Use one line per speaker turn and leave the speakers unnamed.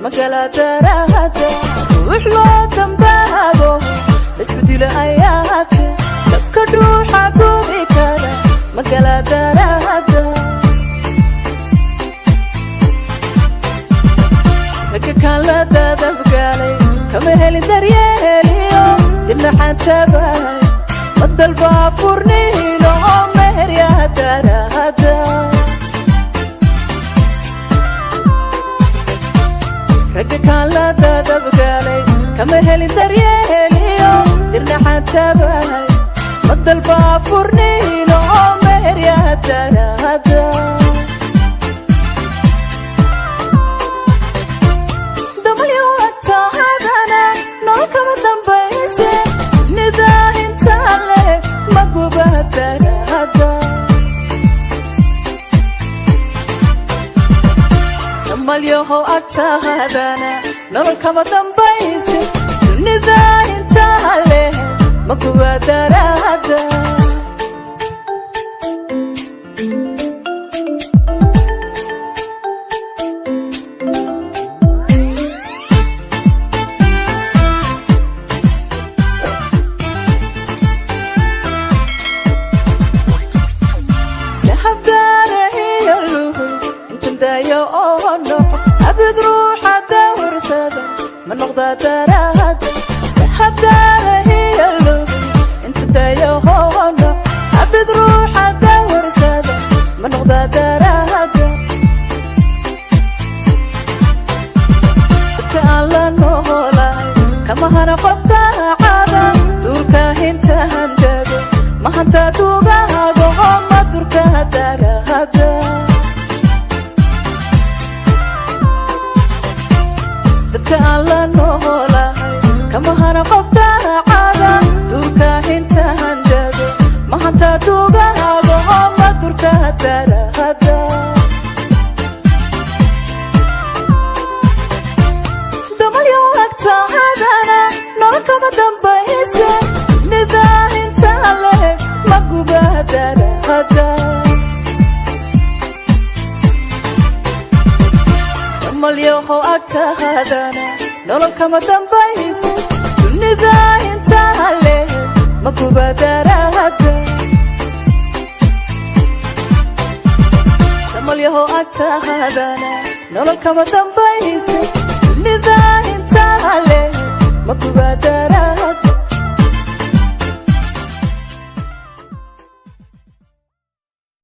Magala darahada ruux loo dambaabo isku dilo ayaate, dabka dhuuxa gubi kara. Magala darahada ragga kaan la dadabgalay kama helin daryeeliyo dibnaxaan tabahay, ma dalbaa furniino oo meheryaha darahada. Ragga kaan la dadabgalay kama helin daryeeliyo dirnaxaan tabahay, ma dalbaa furniino oo meheryaha darahada. Damalyo agtaadana nolol kama dambayse, nidaahinta leh maguba darahada. Damalyahow agtaadana nolol kama dambayse, dunida intaa leh maguba darahada. Dahabdaarahiyo luhul intan daayo oo noqo abid ruuxa dawarsada ma noqda darahada. Dahabdaarahiyo luhul intan daayo oo noqo abid ruuxa dawarsada ma noqda darahada. Dadka aan la noolahay kama hana qof daacada, duurka hinta handado mahanta duugaago oo madurka darahada. Dadka aan la noolahay kama hana qof daacada, duurka hinta handado mahanta duugaago oo madurka darahada. Damalyo agtaadana nolol kama dambayse, nidaahinta leh maguba darahada. Damalyahow agtaadana nolol kama dambayse, dunida intaa leh maguba darahada. Damalyahow agtaadana nolol kama dambayse, dunida intaa leh maguba.